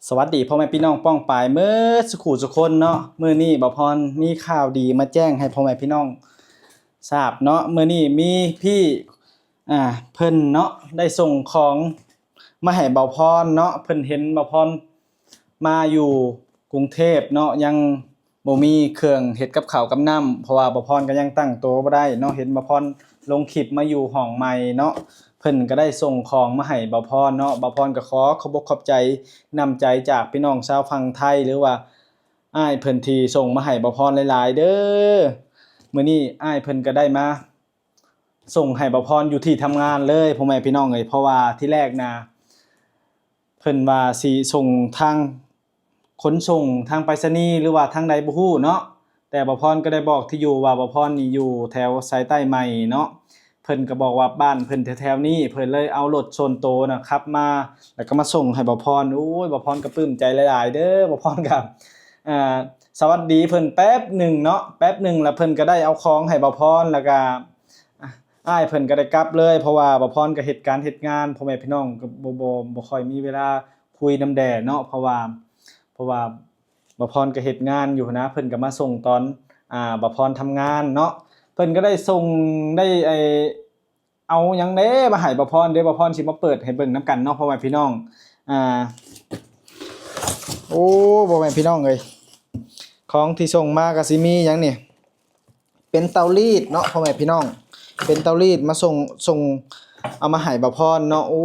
ສະຫວັດດີພໍ່ແມ່ພີ່ນ້ອງປ້ອງປາຍເໝິດສຸຂູສຸຄົນເນາະ. ມື້ນີ້ບ່າວພອນມີຂ່າວດີມາແຈ້ງໃຫ້ພໍ່ແມ່ພີ່ນ້ອງຊາບເນາະ. ມື້ນີ້ມີພີ່ ອ່າ ເພິ່ນເນາະ ໄດ້ສົ່ງຂອງມາໃຫ້ບ່າວພອນເນາະ. ເພິ່ນເຫັນບ່າວພອນມາຢູ່ກຸງເທບເນາະ ຍັງບໍ່ມີເຄື່ອງເຮັດກັບເຂົ້າກັບນ້ຳ ເພາະວ່າບ່າວພອນກໍຍັງຕັ້ງໂຕບໍ່ໄດ້ເນາະ. ເຫັນບ່າວພອນລົງຄລິບມາຢູ່ຫ້ອງໃໝ່ເນາະ ເພິ່ນກໍໄດ້ສົ່ງຂອງມາໃຫ້ບ່າວພອນເນາະ. ບ່າວພອນກໍຂໍຂອບອົກຂອບໃຈນ້ຳໃຈຈາກພີ່ນ້ອງຊາວຝັ່ງໄທ ຫຼືວ່າອ້າຍເພິ່ນທີ່ສົ່ງມາໃຫ້ບ່າວພອນຫຼາຍໆເດີ້. ມື້ນີ້ອ້າຍເພິ່ນກໍໄດ້ມາ ສົ່ງໃຫ້ບ່າວພອນຢູ່ທີ່ທຳງານເລີຍ ພໍ່ແມ່ພີ່ນ້ອງເອີຍ. ເພາະວ່າທີແລກນະ ເພິ່ນວ່າຊິສົ່ງທາງຂົນສົ່ງທາງໄປສະນີ ຫຼືວ່າທາງໃດບໍ່ຮູ້ເນາະ, ແຕ່ບ່າວພອນກໍໄດ້ບອກທີ່ຢູ່ວ່າບ່າວພອນນີ້ຢູ່ແຖວສາຍໃຕ້ໃໝ່ເນາະ. ເພິ່ນກໍບອກວ່າບ້ານເພິ່ນແຖວໆນີ້ ເພິ່ນເລີຍເອົາລົດສ່ວນໂຕນະຂັບມາ ແລ້ວກໍມາສົ່ງໃຫ້ບ່າວພອນ. ໂອ້ຍ ບ່າວພອນກໍປຶ້ມໃຈຫຼາຍໆເດີ້. ບ່າວພອນກໍ ອ່າ ສະຫວັດດີເພິ່ນແປັບໜຶ່ງເນາະ ແປັບໜຶ່ງ ແລ້ວເພິ່ນກໍໄດ້ເອົາຂອງໃຫ້ບ່າວພອນ ແລ້ວກໍ ອ່າ ອ້າຍເພິ່ນກໍໄດ້ກັບເລີຍ ເພາະວ່າບ່າວພອນກໍເຮັດການເຮັດງານ ພໍ່ແມ່ພີ່ນ້ອງກໍບໍ່ ບໍ່ ບໍ່ຄ່ອຍມີເວລາຄຸຍນຳແດ່ເນາະ. ເພາະວ່າ ເພາະວ່າບ່າວພອນກໍເຮັດງານຢູ່ຫັ້ນນະ ເພິ່ນກໍມາສົ່ງຕອນ ອ່າ ບ່າວພອນທຳງານເນາະ. ເພິ່ນກໍໄດ້ສົ່ງ ໄດ້ ໄອ້ ເອົາຫຍັງແດ່ມາໃຫ້ບ່າວພອນເດ້ ບ່າວພອນຊິມາເປີດໃຫ້ເບິ່ງນຳກັນເນາະ ພໍ່ແມ່ພີ່ນ້ອງ. ອ່າ ໂອ້ ພໍ່ແມ່ພີ່ນ້ອງເອີຍ ຂອງທີ່ສົ່ງມາກໍຊິມີຫຍັງນີ້ ເປັນເຕົາລີດເນາະ ພໍ່ແມ່ພີ່ນ້ອງ ເປັນເຕົາລີດມາສົ່ງ ສົ່ງເອົາມາໃຫ້ບ່າວພອນເນາະ. ໂອ້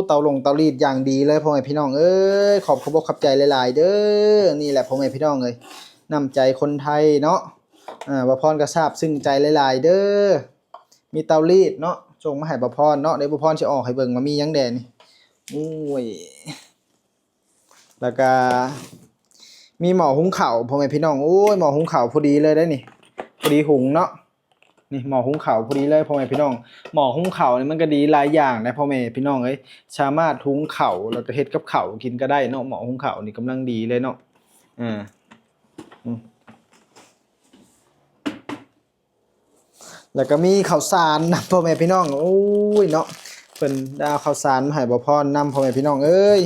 ເຕົາລົງເຕົາລີດຢ່າງດີເລີຍ ພໍ່ແມ່ພີ່ນ້ອງເອີຍ ຂອບຂອບອົກຂອບໃຈຫຼາຍໆເດີ້. ນີ້ແຫຼະ ພໍ່ແມ່ພີ່ນ້ອງເອີຍ ນ້ຳໃຈຄົນໄທເນາະ. ອ່າ ບ່າວພອນກໍຊາບຊຶ້ງໃຈຫຼາຍໆເດີ້. ມີເຕົາລີດເນາະ ສົ່ງມາໃຫ້ບ່າວພອນເນາະ. ເດ ບ່າວພອນຊິອອກໃຫ້ເບິ່ງວ່າມີຫຍັງແດ່ນີ້. ໂອ້ຍ ແລ້ວກະມີໝໍ້ຫຸງເຂົ້າ ພໍ່ແມ່ພີ່ນ້ອງ. ໂອ້ຍ ໝໍ້ຫຸງເຂົ້າພໍດີເລີຍເດ້ນີ້ ພໍດີຫຸງເນາະ. ນີ້ໝໍ້ຫຸງເຂົ້າພໍດີເລີຍ ພໍ່ແມ່ພີ່ນ້ອງ. ໝໍ້ຫຸງເຂົ້ານີ້ມັນກໍດີຫຼາຍຢ່າງນະ ພໍ່ແມ່ພີ່ນ້ອງເອີຍ ສາມາດຫຸງເຂົ້າ ແລ້ວກໍເຮັດກັບເຂົ້າກິນກໍໄດ້ເນາະ. ໝໍ້ຫຸງເຂົ້ານີ້ກຳລັງດີເລີຍເນາະ. ອ່າ ອືມ ແລ້ວກໍມີເຂົ້າສານນຳ ພໍ່ແມ່ພີ່ນ້ອງ. ໂອ້ຍເນາະ ເພິ່ນໄດ້ເອົາເຂົ້າສານມາໃຫ້ບ່າວພອນນຳ ພໍ່ແມ່ພີ່ນ້ອງເອີຍ.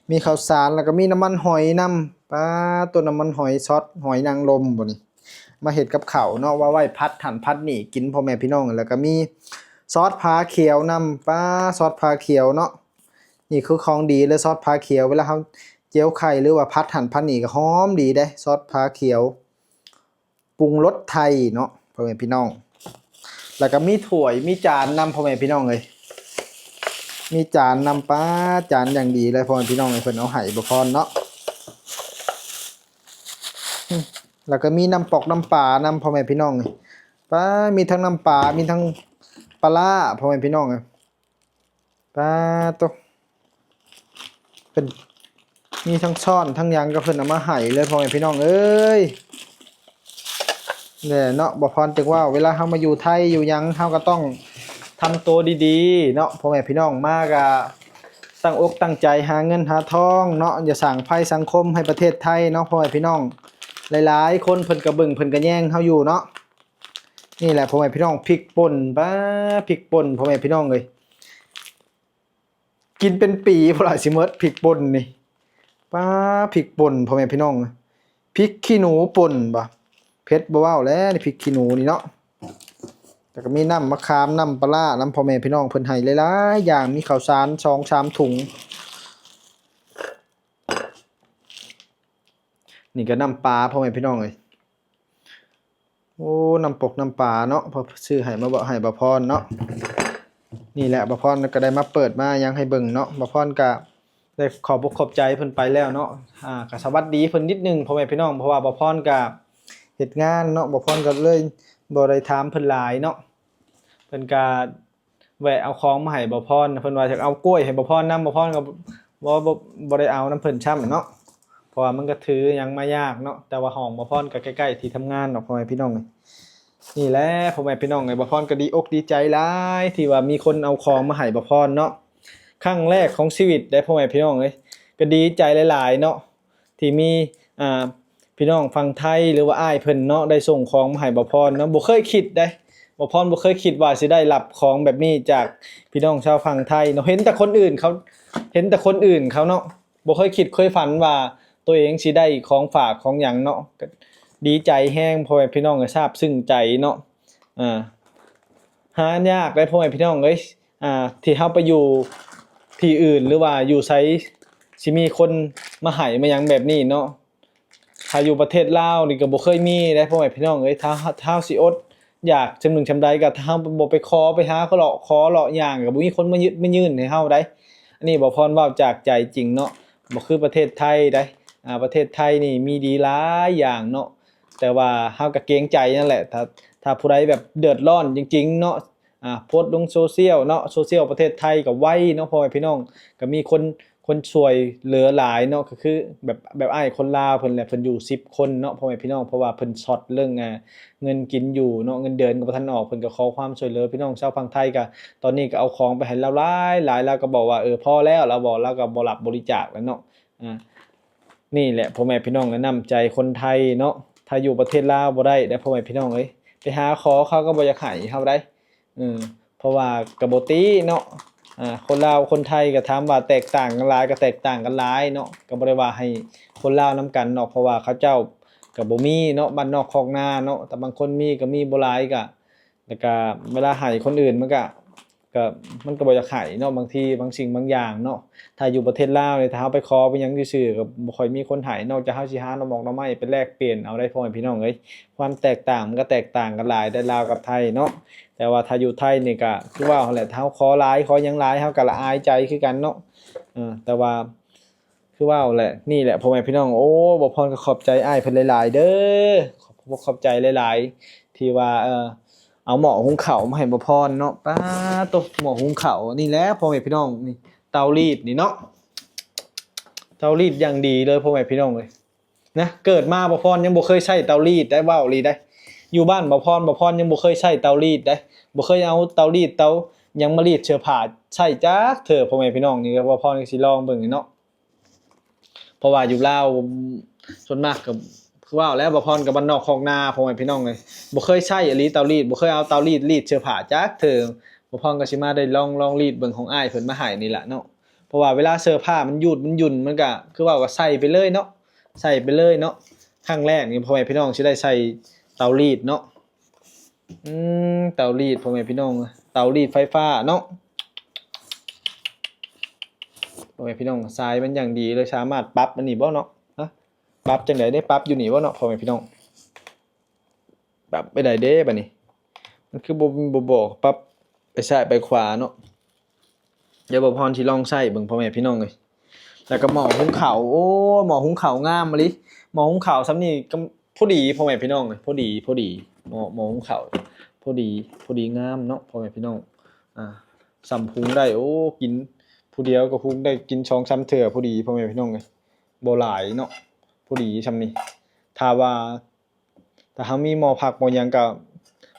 ມີເຂົ້າສານ ແລ້ວກໍມີນ້ຳມັນຫອຍນຳ. ປາດ ຕົວນ້ຳມັນຫອຍ ຊອດຫອຍນາງລົມບໍ່ນີ້ ມາເຮັດກັບເຂົ້າເນາະ ວ່າໄວ້ຜັດຫັ້ນຜັດນີ້ກິນ ພໍ່ແມ່ພີ່ນ້ອງ. ແລ້ວກໍມີຊອດຜາຂຽວນຳ. ປາດ ຊອດຜາຂຽວເນາະ ນີ້ຄືຂອງດີເລີຍ ຊອດຜາຂຽວ. ເວລາເຮົາເຈີໄຂ່ ຫຼືວ່າຜັດຫັ້ນຜັດນີ້ກໍຫອມດີເດ້ ຊອດຜາຂຽວ. ປຸງລົດໄທເນາະ ພໍ່ແມ່ພີ່ນ້ອງ. ແລ້ວກໍມີຖ້ວຍມີຈານນຳ ພໍ່ແມ່ພີ່ນ້ອງເອີຍ ມີຈານນຳ. ປາດ ຈານຢ່າງດີເລີຍ ພໍ່ແມ່ພີ່ນ້ອງເອີຍ ເພິ່ນເອົາໃຫ້ບ່າວພອນເນາະ. ອືມ ແລ້ວກໍມີນ້ຳປອກນ້ຳປານຳ ພໍ່ແມ່ພີ່ນ້ອງເອີຍ. ປາດ ມີທັງນ້ຳປາ ມີທັງປາລ້າ ພໍ່ແມ່ພີ່ນ້ອງເອີຍ. ປາດໂຕ ເພິ່ນມີທັງຊ້ອນທັງຫຍັງກໍເພິ່ນເອົາມາໃຫ້ເລີຍ ພໍ່ແມ່ພີ່ນ້ອງເອີຍ. ແຫຼະເນາະ ບ່າວພອນຈຶ່ງເວົ້າ ເວລາເຮົາມາຢູ່ໄທຢູ່ຫຍັງ ເຮົາກໍຕ້ອງທຳໂຕດີໆເນາະ ພໍ່ແມ່ພີ່ນ້ອງ. ມາກໍຕັ້ງອົກຕັ້ງໃຈຫາເງິນຫາທອງເນາະ ຢ່າສ້າງໄພສັງຄົມໃຫ້ປະເທດໄທເນາະ ພໍ່ແມ່ພີ່ນ້ອງ. ຫຼາຍໆຄົນເພິ່ນກໍເບິ່ງເພິ່ນກໍແຍງເຮົາຢູ່ເນາະ. ນີ້ແຫຼະ ພໍ່ແມ່ພີ່ນ້ອງ ພິກປົ່ນ. ປາດ ພິກປົ່ນ ພໍ່ແມ່ພີ່ນ້ອງເອີຍ ກິນເປັນປີພຸ້ນລະຊິໝົດພິກປົ່ນນີ້. ປາດ ພິກປົ່ນ ພໍ່ແມ່ພີ່ນ້ອງ ພິກຂີ້ໜູປົ່ນບໍ່ ເຜັດບໍ່ເວົ້າແລ້ວນີ້ ພິກຂີ້ໜູນີ້ເນາະ. ແລ້ວກໍມີນ້ຳມະຂາມ ນ້ຳປາລ້ານຳ ພໍ່ແມ່ພີ່ນ້ອງ ເພິ່ນໃຫ້ຫຼາຍໆຢ່າງ ມີເຂົ້າສານສອງສາມຖົງ. ນີ້ກໍນ້ຳປາ ພໍ່ແມ່ພີ່ນ້ອງເອີຍ. ໂອ້ ນ້ຳປົກນ້ຳປາເນາະ ເພິ່ນຊື້ໃຫ້ມາ ໃຫ້ບ່າວພອນເນາະ. ນີ້ແຫຼະ ບ່າວພອນກໍໄດ້ມາເປີດມາຫຍັງໃຫ້ເບິ່ງເນາະ. ບ່າວພອນກໍໄດ້ຂອບອົກຂອບໃຈເພິ່ນໄປແລ້ວເນາະ ອ່າ ກໍສະຫວັດດີເພິ່ນນິດໜຶ່ງ ພໍ່ແມ່ພີ່ນ້ອງ ເພາະວ່າບ່າວພອນກໍເຮັດງານເນາະ ບ່າວພອນກໍເລີຍບໍ່ໄດ້ຖາມເພິ່ນຫຼາຍເນາະ. ເພິ່ນກໍ ແວະເອົາຂອງມາໃຫ້ບ່າວພອນ ເພິ່ນວ່າຢາກເອົາກ້ວຍໃຫ້ບ່າວພອນນຳ ບ່າວພອນກໍບໍ່ ບໍ່ ບໍ່ໄດ້ເອົານຳເພິ່ນຊ້ຳເນາະ ເພາະວ່າມັນກໍຖືຫຍັງມາຍາກເນາະ. ແຕ່ວ່າຫ້ອງບ່າວພອນກໍໃກ້ໆທີ່ທຳງານເນາະ ພໍ່ແມ່ພີ່ນ້ອງ. ນີ້ແຫຼະ ພໍ່ແມ່ພີ່ນ້ອງເອີຍ ບ່າວພອນກໍດີອົກດີໃຈຫຼາຍ ທີ່ວ່າມີຄົນເອົາຂອງມາໃຫ້ບ່າວພອນເນາະ ຄັ້ງແລກຂອງຊີວິດເດ້ ພໍ່ແມ່ພີ່ນ້ອງເອີຍ. ກໍດີໃຈຫຼາຍໆເນາະ ທີ່ມີ ອ່າ ພີ່ນ້ອງຝັ່ງໄທ ຫຼືວ່າອ້າຍເພິ່ນເນາະ ໄດ້ສົ່ງຂອງມາໃຫ້ບ່າວພອນເນາະ. ບໍ່ເຄີຍຄິດເດ້ ບ່າວພອນບໍ່ເຄີຍຄິດວ່າຊິໄດ້ຮັບຂອງແບບນີ້ຈາກພີ່ນ້ອງຊາວຝັ່ງໄທເນາະ. ເຫັນແຕ່ຄົນອື່ນເຂົາ ເຫັນແຕ່ຄົນອື່ນເຂົາເນາະ ບໍ່ເຄີຍຄິດເຄີຍຝັນວ່າໂຕເອງຊິໄດ້ຂອງຝາກຂອງຫຍັງເນາະ ກໍດີໃຈແຮງ ພໍ່ແມ່ພີ່ນ້ອງເອີຍ ຊາບຊຶ້ງໃຈເນາະ. ອ່າ ຫາຍາກເດ້ ພໍ່ແມ່ພີ່ນ້ອງເອີຍ ອ່າ ທີ່ເຮົາໄປຢູ່ທີ່ອື່ນ ຫຼືວ່າຢູ່ໃສ ຊິມີຄົນມາໃຫ້ມາຫຍັງແບບນີ້ເນາະ. ຖ້າຢູ່ປະເທດລາວນີ້ກໍບໍ່ເຄີຍມີເດ້ ພໍ່ແມ່ພີ່ນ້ອງເອີຍ. ຖ້າ ຖ້າເຮົາຊິອົດຢາກຊຳໜຶ່ງຊຳໃດ ກໍຖ້າເຮົາບໍ່ໄປຂໍ ໄປຫາເລາະ ຂໍເລາະຍ່າງ ກໍບໍ່ມີຄົນມາຍຶດມາຍື່ນໃຫ້ເຮົາໃດ. ອັນນີ້ບ່າວພອນເວົ້າຈາກໃຈຈິງເນາະ ບໍ່ຄືປະເທດໄທໃດ. ອ່າ ປະເທດໄທນີ້ມີດີຫຼາຍຢ່າງເນາະ ແຕ່ວ່າເຮົາກໍເກງໃຈນັ້ນແຫຼະ. ຖ້າ ຖ້າຜູ້ໃດແບບເດືອດຮ້ອນຈິງໆເນາະ ອ່າ ໂພສລົງໂຊຊຽວເນາະ ໂຊຊຽວປະເທດໄທກໍໄວເນາະ ພໍ່ແມ່ພີ່ນ້ອງ ກໍມີຄົນ ຄົນຊ່ວຍເຫຼືອຫຼາຍເນາະ ກໍຄືແບບ ແບບອ້າຍຄົນລາວເພິ່ນແຫຼະ ເພິ່ນຢູ່ສິບຄົນເນາະ ພໍ່ແມ່ພີ່ນ້ອງ ເພາະວ່າເພິ່ນຊັອດເລື່ອງ ອ່າ ເງິນກິນຢູ່ເນາະ ເງິນເດືອນກໍບໍ່ທັນອອກ ເພິ່ນກໍຂໍຄວາມຊ່ວຍເຫຼືອ ພີ່ນ້ອງຊາວຝັ່ງໄທກໍ ຕອນນີ້ກໍເອົາຂອງໄປໃຫ້ລາວຫຼາຍໆ ລາວກໍບອກວ່າ ເອີ ພໍແລ້ວ ລາວບອກ ລາວກໍບໍ່ຮັບບໍລິຈາກແລ້ວເນາະ. ອ່າ ນີ້ແຫຼະ ພໍ່ແມ່ພີ່ນ້ອງ ນ້ຳໃຈຄົນໄທເນາະ ຖ້າຢູ່ປະເທດລາວບໍ່ໄດ້ເດ້ ພໍ່ແມ່ພີ່ນ້ອງເອີຍ ໄປຫາຂໍເຂົາກໍບໍ່ຢາກໃຫ້ເຮົາໃດ. ເອີ ເພາະວ່າກໍບໍ່ຕິເນາະ ອ່າ ຄົນລາວຄົນໄທກໍຖາມວ່າແຕກຕ່າງກັນຫຼາຍ ກໍແຕກຕ່າງກັນຫຼາຍເນາະ ກໍບໍ່ໄດ້ວ່າໃຫ້ຄົນລາວນຳກັນເນາະ ເພາະວ່າເຂົາເຈົ້າກໍບໍ່ມີເນາະ ບ້ານນອກຄອກນາເນາະ ແຕ່ບາງຄົນມີກໍມີ ບໍ່ຫຼາຍກໍ ແລ້ວກໍເວລາໃຫ້ຄົນອື່ນມັນກໍ ກໍ ມັນກໍບໍ່ຢາກໃຫ້ເນາະ ບາງທີບາງສິ່ງບາງຢ່າງເນາະ. ຖ້າຢູ່ປະເທດລາວນີ້ ຖ້າເຮົາໄປຂໍໄປຫຍັງຊື່ໆ ກໍບໍ່ຄ່ອຍມີຄົນໃຫ້ ນອກຈາກເຮົາຊິຫາໜໍ່ໝອກໜໍ່ໄມ້ໄປແລກປ່ຽນເອົາໄດ໋ ພໍ່ແມ່ພີ່ນ້ອງເອີຍ. ຄວາມແຕກຕ່າງມັນກໍແຕກຕ່າງກັນຫຼາຍໃນລາວກັບໄທເນາະ ແຕ່ວ່າຖ້າຢູ່ໄທນີ້ກະຄືເວົ້າຫັ້ນແຫຼະ ຖ້າເຮົາຂໍຫຼາຍ ຂໍຫຍັງຫຼາຍ ເຮົາກໍລະອາຍໃຈຄືກັນເນາະ. ເອີ ແຕ່ວ່າຄືເວົ້າແຫຼະ ນີ້ແຫຼະ ພໍ່ແມ່ພີ່ນ້ອງ. ໂອ້ ບ່າວພອນກໍຂອບໃຈອ້າຍເພິ່ນຫຼາຍໆເດີ ຂອບ ຂອບໃຈຫຼາຍໆ ທີ່ວ່າ ເອີ ເອົາໝໍ້ຫຸງເຂົ້າມາໃຫ້ບ່າວພອນເນາະ. ປາໂຕ ໝໍ້ຫຸງເຂົ້າ ນີ້ແຫຼະ ພໍ່ແມ່ພີ່ນ້ອງ ນີ້ ເຕົາລີດນີ້ເນາະ ເຕົາລີດຢ່າງດີເລີຍ ພໍ່ແມ່ພີ່ນ້ອງເອີຍ. ນະ ເກີດມາບ່າວພອນຍັງບໍ່ເຄີຍໃຊ້ເຕົາລີດໄດ໋ ເວົ້າອີ່ຫຼີໄດ໋. ຢູ່ບ້ານບ່າວພອນ ບ່າວພອນຍັງບໍ່ເຄີຍໃຊ້ເຕົາລີດໄດ໋ ບໍ່ເຄີຍເອົາເຕົາລີດ ເຕົາຫຍັງມາລີດເສື້ອຜ້າໃຊ້ຈັກເທື່ອ ພໍ່ແມ່ພີ່ນ້ອງ. ນີ້ກໍບ່າວພອນກໍຊິລອງເບິ່ງເນາະ ເພາະວ່າຢູ່ລາວສ່ວນມາກກໍຄືເວົ້າແຫຼະ ບ່າວພອນກໍບ້ານນອກຄອກນາ ພໍ່ແມ່ພີ່ນ້ອງເອີຍ ບໍ່ເຄີຍໃຊ້ອີ່ຫຼີເຕົາລີດ ບໍ່ເຄີຍເອົາເຕົາລີດລີດເສື້ອຜ້າຈັກເທື່ອ. ບ່າວພອນກໍຊິມາໄດ້ລອງ ລອງລີດເບິ່ງຂອງອ້າຍເພິ່ນມາໃຫ້ນີ້ລະເນາະ. ເພາະວ່າເວລາເສື້ອຜ້າມັນຍູດມັນຫຍຸ້ນ ມັນກະ ຄືເວົ້າ ກະໃສ່ໄປເລີຍເນາະ ໃສ່ໄປເລີຍເນາະ. ຄັ້ງແລກນີ້ພໍ່ແມ່ພີ່ນ້ອງຊິໄດ້ໃສ່ເຕົາລີດເນາະ ອືມ ເຕົາລີດ ພໍ່ແມ່ພີ່ນ້ອງ ເຕົາລີດໄຟຟ້າເນາະ ພໍ່ແມ່ພີ່ນ້ອງ. ສາຍມັນຢ່າງດີເລີຍ ສາມາດປັບອັນນີ້ບໍ່ເນາະ ຮະ ປັບຈັ່ງໃດເດ້ ປັບຢູ່ນີ້ບໍ່ເນາະ ພໍ່ແມ່ພີ່ນ້ອງ. ປັບໄປໃດເດ້ບາດນີ້ ມັນຄືບໍ່ ບໍ່ບອກປັບໄປຊ້າຍໄປຂວາເນາະ. ດຽວບ່າວພອນຊິລອງໃຊ້ເບິ່ງ ພໍ່ແມ່ພີ່ນ້ອງເອີຍ. ແລ້ວກໍໝໍ້ຫຸງເຂົ້າ ໂອ້ ໝໍ້ຫຸງເຂົ້າງາມອີ່ຫຼີ ໝໍ້ຫຸງເຂົ້າຊ່ຳນີ້ກໍພໍດີ ພໍ່ແມ່ພີ່ນ້ອງເອີຍ ພໍດີ ພໍດີ ໝໍ້ ໝໍ້ຫຸງເຂົ້າ ພໍດີ ພໍດີງາມເນາະ ພໍ່ແມ່ພີ່ນ້ອງ. ອ່າ ຊ່ຳຫຸງໄດ້ ໂອ້ ກິນຜູ້ດຽວກໍຫຸງໄດ້ກິນສອງສາມເທື່ອ ພໍດີ ພໍ່ແມ່ພີ່ນ້ອງເອີຍ ບໍ່ຫຼາຍເນາະ ພໍດີຊ່ຳນີ້. ຖ້າວ່າ ຖ້າເຮົາມີໝໍ້ພັກໝໍ້ຫຍັງກໍ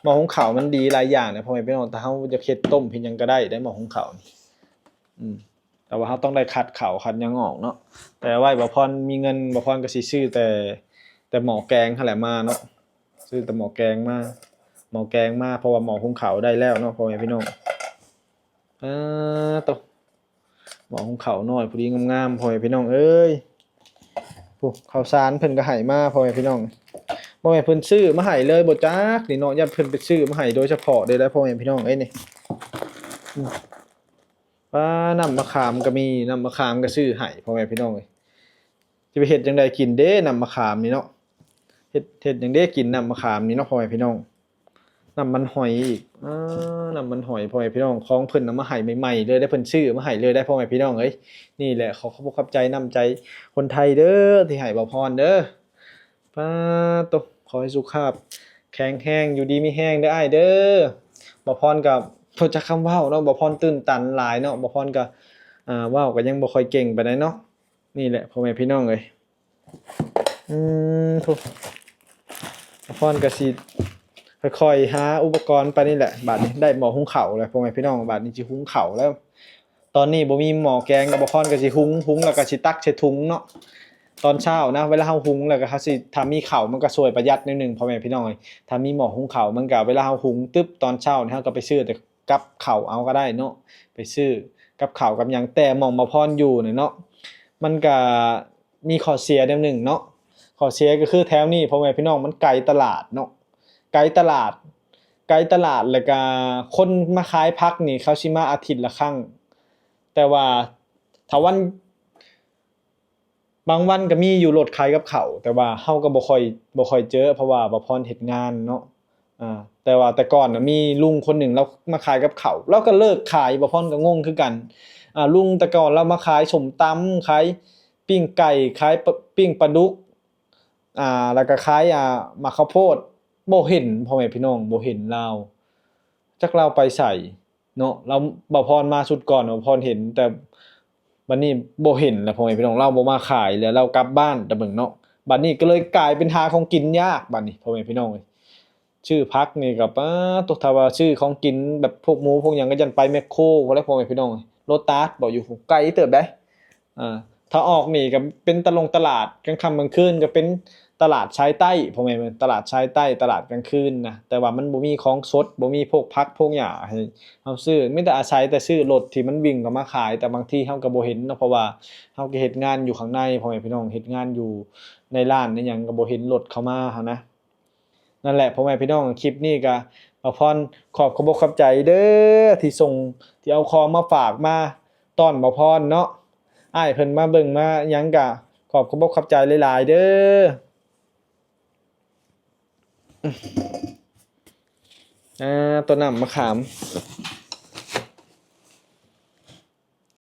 ໝໍ້ຫຸງເຂົ້າມັນດີຫຼາຍຢ່າງນະ ພໍ່ແມ່ພີ່ນ້ອງ. ຖ້າເຮົາຢາກເຮັດຕົ້ມເຮັດຫຍັງກໍໄດ້ເດ້ ໝໍ້ຫຸງເຂົ້ານີ້ ອືມ ແຕ່ວ່າເຮົາຕ້ອງໄດ້ຄັດເຂົ້າຄັດຫຍັງອອກເນາະ. ແຕ່ໄວ້ບ່າວພອນມີເງິນ ບ່າວພອນກໍຊິຊື້ແຕ່ ແຕ່ໝໍ້ແກງຫັ້ນແຫຼະມາເນາະ ຊື້ແຕ່ໝໍ້ແກງມາ ໝໍ້ແກງມາ ເພາະວ່າໝໍ້ຫຸງເຂົ້າໄດ້ແລ້ວເນາະ ພໍ່ແມ່ພີ່ນ້ອງ. ປາໂຕ ໝໍ້ຫຸງເຂົ້ານ້ອຍພໍດີງາມໆ ພໍ່ແມ່ພີ່ນ້ອງເອີຍ. ຜູ້ ເຂົ້າສານເພິ່ນກໍໃຫ້ມາ ພໍ່ແມ່ພີ່ນ້ອງ ບໍ່ແມ່ນເພິ່ນຊື້ມາໃຫ້ເລີຍບໍ່ຈັກນີ້ເນາະ ຢ້ານເພິ່ນໄປຊື້ມາໃຫ້ໂດຍສະເພາະເດ້ ພໍ່ແມ່ພີ່ນ້ອງເອີຍນີ້. ອືມ ປາ ນ້ຳມະຂາມກໍມີ ນ້ຳມະຂາມກໍຊື້ໃຫ້ ພໍ່ແມ່ພີ່ນ້ອງເອີຍ. ຊິໄປເຮັດຈັ່ງໃດກິນເດ້ນ້ຳມະຂາມນີ້ເນາະ ເຮັດ ເຮັດຫຍັງເດ້ກິນນ້ຳມະຂາມນີ້ເນາະ ພໍ່ແມ່ພີ່ນ້ອງ. ນ້ຳມັນຫອຍອີກ ອ່າ ນ້ຳມັນຫອຍ ພໍ່ແມ່ພີ່ນ້ອງ ຂອງເພິ່ນເອົາມາໃຫ້ໃໝ່ໆເລີຍ ແລ້ວເພິ່ນຊື້ມາໃຫ້ເລີຍໄດ໋ ພໍ່ແມ່ພີ່ນ້ອງເອີຍ. ນີ້ແຫຼະ ຂໍຂອບ ຂອບໃຈນ້ຳໃຈຄົນໄທເດີ ທີ່ໃຫ້ບ່າວພອນເດີ. ປາໂຕ ຂໍໃຫ້ສຸຂະພາບແຂງແຮງ ຢູ່ດີມີແຮງເດີອ້າຍເດີ. ບ່າວພອນກໍບໍ່ຈັກຄຳເວົ້າເນາະ ບ່າວພອນຕື່ນຕັນຫຼາຍເນາະ ບ່າວພອນກໍ ອ່າ ເວົ້າກໍຍັງບໍ່ຄ່ອຍເກັ່ງປານໃດເນາະ. ນີ້ແຫຼະ ພໍ່ແມ່ພີ່ນ້ອງເອີຍ ອືມ ຜູ້ ພອນກໍຊິຄ່ອຍໆຫາອຸປະກອນໄປນີ້ແຫຼະ. ບາດນີ້ໄດ້ໝໍ້ຫຸງເຂົ້າແລ້ວ ພໍ່ແມ່ພີ່ນ້ອງ ບາດນີ້ຊິຫຸງເຂົ້າແລ້ວ. ຕອນນີ້ບໍ່ມີໝໍ້ແກງ ກໍພອນກໍຊິຫຸງ ຫຸງແລ້ວກໍຊິຕັກໃສ່ຖົງເນາະ. ຕອນເຊົ້ານະ ເວລາເຮົາຫຸງແລ້ວກໍເຮົາຊິ ຖ້າມີເຂົ້າມັນກໍຊ່ວຍປະຢັດໜ້ອຍໜຶ່ງ ພໍ່ແມ່ພີ່ນ້ອງເອີຍ. ຖ້າມີໝໍ້ຫຸງເຂົ້າ ມັນກໍເວລາເຮົາຫຸງຕຶບຕອນເຊົ້ານີ້ ເຮົາກໍໄປຊື້ແຕ່ ກັບເຂົ້າເອົາກໍໄດ້ເນາະ ໄປຊື້ກັບເຂົ້າກັບຫຍັງ. ແຕ່ໝ່ອງບ່າວພອນຢູ່ນີ້ເນາະ ມັນກະມີຂໍ້ເສຍແນວໜຶ່ງເນາະ. ຂໍ້ເສຍກໍຄືແຖວນີ້ ພໍ່ແມ່ພີ່ນ້ອງ ມັນໄກຕະຫຼາດເນາະ ໄກຕະຫຼາດ ໄກຕະຫຼາດ ແລ້ວກະຄົນມາຂາຍຜັກນີ້ ເຂົາຊິມາອາທິດລະຄັ້ງ. ແຕ່ວ່າຖ້າວັນ ບາງວັນກໍມີຢູ່ລົດຂາຍກັບເຂົ້າ ແຕ່ວ່າເຮົາກໍບໍ່ຄ່ອຍ ບໍ່ຄ່ອຍເຈີ ເພາະວ່າບ່າວພອນເຮັດງານເນາະ. ອາ ແຕ່ວ່າແຕ່ກ່ອນນະ ມີລຸງຄົນໜຶ່ງລາວມາຂາຍກັບເຂົ້າ ລາວກໍເລີກຂາຍ ບ່າວພອນກໍງົງຄືກັນ. ອາ ລຸງແຕ່ກ່ອນລາວມາຂາຍສົ້ມຕຳ ຂາຍປີ້ງໄກ່ ຂາຍປະ ປີ້ງປາດຸກ ອາ ແລ້ວກໍຂາຍ ອາ ໝາກເຂົ້າໂພດ. ບໍ່ເຫັນ ພໍ່ແມ່ພີ່ນ້ອງ ບໍ່ເຫັນລາວ ຈັກລາວໄປໃສເນາະ. ລາວ ບ່າວພອນມາຊຸດກ່ອນ ບ່າວພອນເຫັນ ແຕ່ບັດນີ້ບໍ່ເຫັນແລ້ວ ພໍ່ແມ່ພີ່ນ້ອງ ລາວບໍ່ມາຂາຍແລ້ວ ລາວກັບບ້ານ ຕາເບິ່ງເນາະ. ບັດນີ້ກໍເລີຍກາຍເປັນຫາຂອງກິນຍາກ ບັດນີ້ ພໍ່ແມ່ພີ່ນ້ອງເອີຍ. ຊື້ຜັກນີ້ກໍ ປາດໂທ້ ຖ້າວ່າຊື້ຂອງກິນແບບພວກໝູພວກຫຍັງ ກໍຢ້ານໄປແມັກໂຄພຸ້ນແຫຼະ ພໍ່ແມ່ພີ່ນ້ອງເອີຍ. ໂລຕັສບໍ ຢູ່ໄກເຕີບໃດ໋. ອາ ຖ້າອອກນີ້ກໍເປັນຕະຫຼົງຕະຫຼາດ ກາງຄ່ຳກາງຄືນກໍເປັນຕະຫຼາດຊາຍໃຕ້ ພໍ່ແມ່ ຕະຫຼາດຊາຍໃຕ້ ຕະຫຼາດກາງຄືນນະ. ແຕ່ວ່າມັນບໍ່ມີຂອງສົດ ບໍ່ມີພວກຜັກພວກຫຍ້າໃຫ້ເຮົາຊື້ ມີແຕ່ອາໄສແຕ່ຊື້ລົດທີ່ມັນວິ່ງເຂົ້າມາຂາຍ. ແຕ່ບາງທີເຮົາກໍບໍ່ເຫັນເນາະ ເພາະວ່າເຮົາກໍເຮັດງານຢູ່ຂ້າງໃນ ພໍ່ແມ່ພີ່ນ້ອງ ເຮັດງານຢູ່ໃນຮ້ານໃນຫຍັງ ກໍບໍ່ເຫັນລົດເຂົ້າມາຫັ້ນນະ. ນັ້ນແຫຼະ ພໍ່ແມ່ພີ່ນ້ອງ ຄລິບນີ້ກະ ບ່າວພອນຂອບຂອບອົກຂອບໃຈເດີ ທີ່ສົ່ງ ທີ່ເອົາຂອງມາຝາກມາຕ້ອນບ່າວພອນເນາະ. ອ້າຍເພິ່ນມາເບິ່ງມາຫຍັງກະ ຂອບຂອບອົກຂອບໃຈຫຼາຍໆເດີ. ອາ ຕົ້ນນ້ຳມະຂາມ